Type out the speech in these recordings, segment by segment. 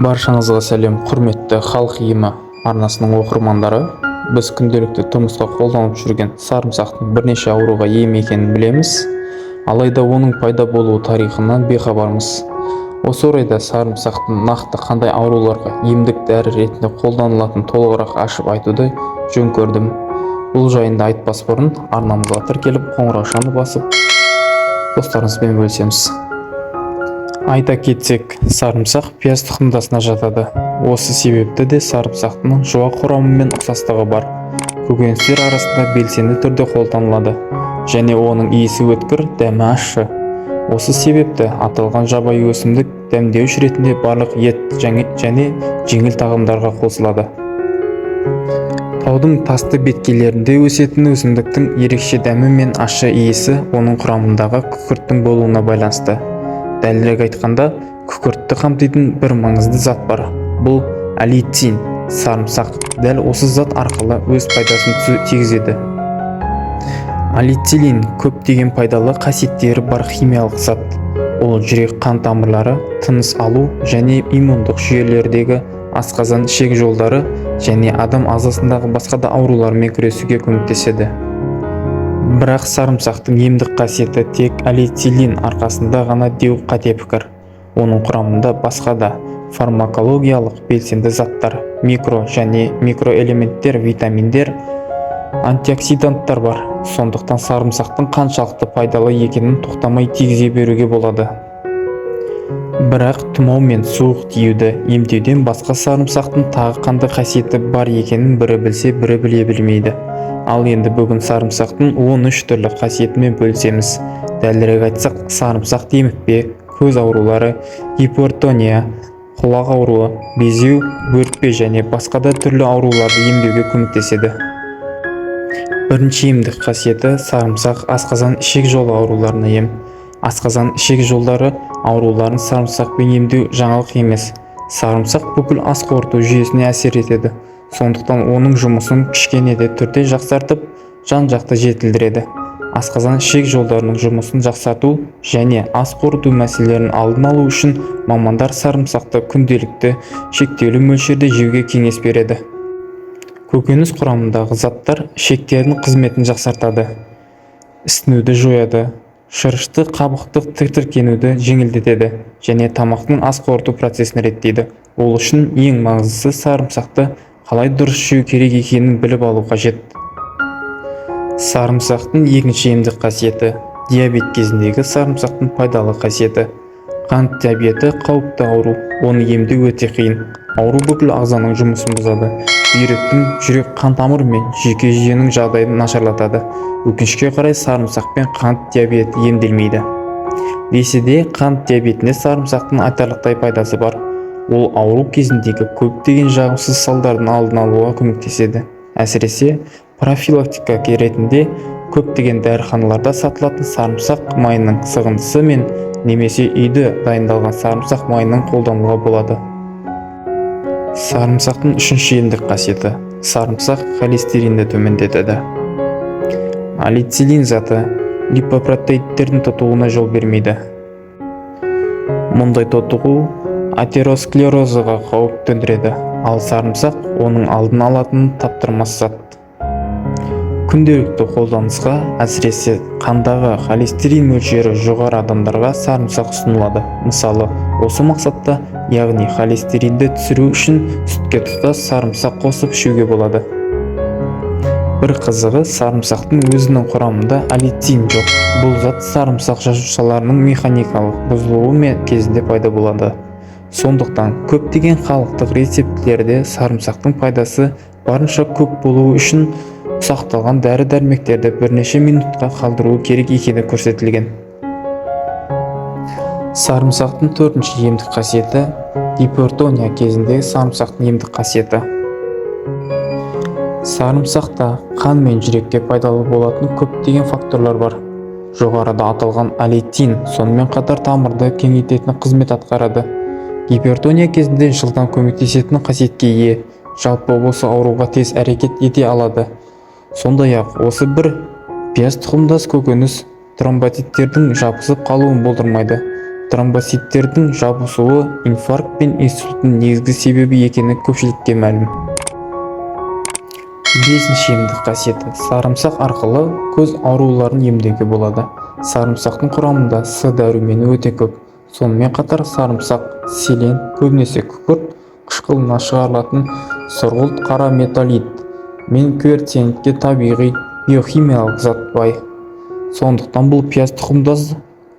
Баршаңызға сәлем, құрметті «Халық емі» арнасының оқырмандары! Біз күнделікті тұрмыста қолданып жүрген сарымсақтың бірнеше ауруға ем екенін білеміз. Алайда оның пайда болу тарихынан бейхабармыз. Осы орайда сарымсақтың нақты қандай ауруларға емдік дәрі ретінде қолданылатынын толығырақ ашып айтуды жөн көрдім. Бұл жайында айтпас бұрын арнамызға тіркеліп, қоңыраушаны басып, достарыңызбен бөлісеміз. Айта кетсек, сарымсақ пияз тұқымдасына жатады. Осы себепті де сарымсақтың жуа құрамымен ұқсастығы бар. Көкөністер арасында белсенді түрде қолданылады және оның иісі өткір, дәмі ащы. Осы себепті аталған жабайы өсімдік дәмдеуіш ретінде барлық ет және жеңіл тағамдарға қосылады. Таудың тасты беткейлерінде өсетін өсімдіктің ерекше дәмі мен ащы иісі оның құрамындағы күкірттің болуына байланысты. Дәлірек айтқанда, күкіртті қамтитын бір маңызды зат бар. Бұл аллицин. Сарымсақ дәл осы зат арқылы өз пайдасын тигізеді. Аллицин көптеген пайдалы қасиеттері бар химиялық зат. Ол жүрек қан тамырлары, тыныс алу және иммундық жүйелердегі, асқазан, ішек жолдары және адам ағзасындағы басқа да аурулармен күресуге көмектеседі. Бірақ сарымсақтың емдік қасиеті тек аллицин арқасында ғана деу қате пікір. Оның құрамында басқа да фармакологиялық белсенді заттар, микро және микроэлементтер, витаминдер, антиоксиданттар бар. Сондықтан сарымсақтың қаншалықты пайдалы екенін тоқтамай тигізе беруге болады. Бірақ тұмау мен суық тиюді емдеуден басқа сарымсақтың тағы қандай қасиеті бар екенін бірі білсе, бірі біле бермейді. Ал енді бүгін сарымсақтың 13 түрлі қасиетімен бөлісеміз. Дәлірек айтсақ, сарымсақ демікпе, көз аурулары, гипертония, құлақ ауруы, безеу, бөртпе және басқа да түрлі ауруларды емдеуге көмектеседі. Бірінші емдік қасиеті: сарымсақ асқазан, ішек жолы ауруларына ем. Асқазан, ішек жолдары ауруларын сарымсақпен емдеу жаңалық емес. Сарымсақ бүкіл ас қорыту жүйесіне әсер етеді. Сондықтан оның жұмысын кішкене де түрде жақсартып, жан-жақты жетілдіреді. Асқазан, ішек жолдарының жұмысын жақсарту және ас қорыту мәселелерін алдын алу үшін мамандар сарымсақты күнделікті шектеулі мөлшерде жеуге кеңес береді. Көкөніс құрамындағы заттар ішектердің қызметін жақсартады, ісінуді жояды, шырышты қабықтық тітіркенуді жеңілдетеді және тамақтың ас қорыту процесін реттейді. Ол үшін ең маңыздысы сарымсақты қалай дұрыс жеу керек екенін біліп алу қажет. Сарымсақтың екінші емдік қасиеті: диабет кезіндегі сарымсақтың пайдалы қасиеті. Қант диабеті қауіпті ауру, оны емдеу өте қиын. Ауру бүкіл ағзаның жұмысын бұзады. Бүйректің, жүрек қан тамыры мен жүйке жүйенің жағдайын нашарлатады. Өкінішке қарай, сарымсақпен қант диабеті емделмейді. Десе де, қант диабетіне сарымсақтың айтарлықтай пайдасы бар. Ол ауру кезіндегі көптеген жағымсыз салдардың алдын алуға көмектеседі. Әсіресе профилактика ретінде көптеген дәріханаларда сатылатын сарымсақ майының сығындысы мен немесе үйде дайындалған сарымсақ майының қолдануға болады. Сарымсақтың үшінші емдік қасиеті: сарымсақ холестеринді төмендетеді. Аллицин заты липопротеидтердің тотығуына жол бермейді. Мұндай тотығу атеросклерозға қауіп төндіреді, ал сарымсақ оның алдын алатын таптырмас зат. Күнделікті қолданысқа, әсіресе қандағы холестерин мөлшері жоғары адамдарға сарымсақ ұсынылады. Мысалы, осы мақсатта, яғни холестеринді түсіру үшін сүтке тұтас сарымсақ қосып ішуге болады. Бір қызығы, сарымсақтың өзінің құрамында аллицин жоқ. Бұл зат сарымсақ жасушаларының механикалық бұзылуы кезінде пайда болады. Сондықтан көптеген халықтық рецептілерде сарымсақтың пайдасы барынша көп болуы үшін ұсақталған дәрі-дәрмектерді бірнеше минутқа қалдыру керек екені көрсетілген. Сарымсақтың төртінші емдік қасиеті: гипертония кезіндегі сарымсақтың емдік қасиеті. Сарымсақта қан мен жүрекке пайдалы болатын көптеген факторлар бар. Жоғарыда аталған аллицин сонымен қатар тамырды кеңейтетін қызмет атқарады. Гипертония кезінде жылдам көмектесетін қасиетке ие. Жалпы, осы ауруға тез әрекет ете алады. Сондай-ақ осы бір пияз тұқымдас көкөніс тромбоциттердің жабысып қалуын болдырмайды. Тромбоциттердің жабысуы инфаркт пен инсульттің негізгі себебі екені көпшілікке мәлім. Бесінші емдік қасиеті: сарымсақ арқылы көз ауруларын емдеуге болады. Сарымсақтың құрамында С дәрумені өте көп. Сонымен қатар сарымсақ селен, көбінесе күкірт қышқылынан шығарылатын сұрғылт қара металлит мен кверцетинге, табиғи биохимиялық зат, бай. Сондықтан бұл пияз тұқымдас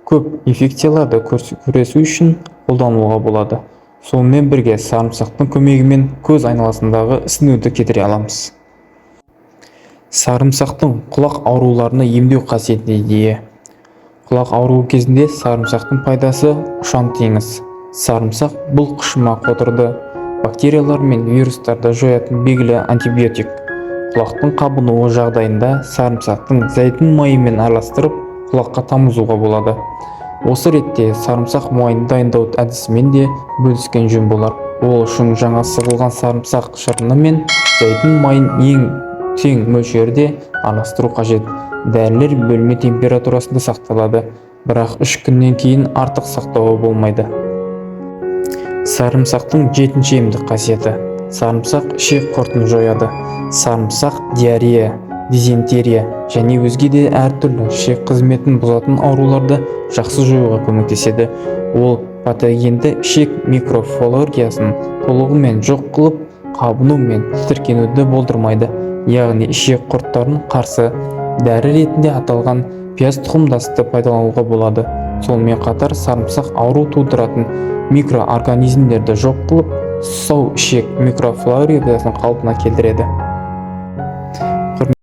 көп инфекцияларды күресу үшін қолдануға болады. Сонымен бірге сарымсақтың көмегімен көз айналасындағы ісінуді кетіре аламыз. Сарымсақтың құлақ ауруларына емдеу қасиетіне ие. Құлақ ауруы кезінде сарымсақтың пайдасы ұшан теңіз. Сарымсақ — бұл қышыма қотырды, бактериялар мен вирустарды жоятын белгілі антибиотик. Құлақтың қабынуы жағдайында сарымсақтың зәйтүн майымен араластырып, құлаққа тамызуға болады. Осы ретте сарымсақ майын дайындау әдісімен де бөліскен жөн болар. Ол үшін жаңа сығылған сарымсақ шырыны мен зәйтүн майын ең тең мөлшерде араластыру қажет. Дәрілер бөлме температурасында сақталады, бірақ 3 күннен кейін артық сақтауға болмайды. Сарымсақтың жетінші емдік қасиеті: сарымсақ ішек құртын жояды. Сарымсақ диарея, дизентерия және өзге де әртүрлі ішек қызметін бұзатын ауруларды жақсы жоюға көмектеседі. Ол патогенді ішек микрофлориясын толығымен жоқ қылып, қабыну мен тітіркенуді болдырмайды. Яғни ішек құрттарын қарсы дәрі ретінде аталған пияз тұқымдасты пайдалануға болады. Сонымен қатар сарымсақ ауру тудыратын микроорганизмдерді жоқ қылып, сау ішек микрофлориясын қалпына келтіреді.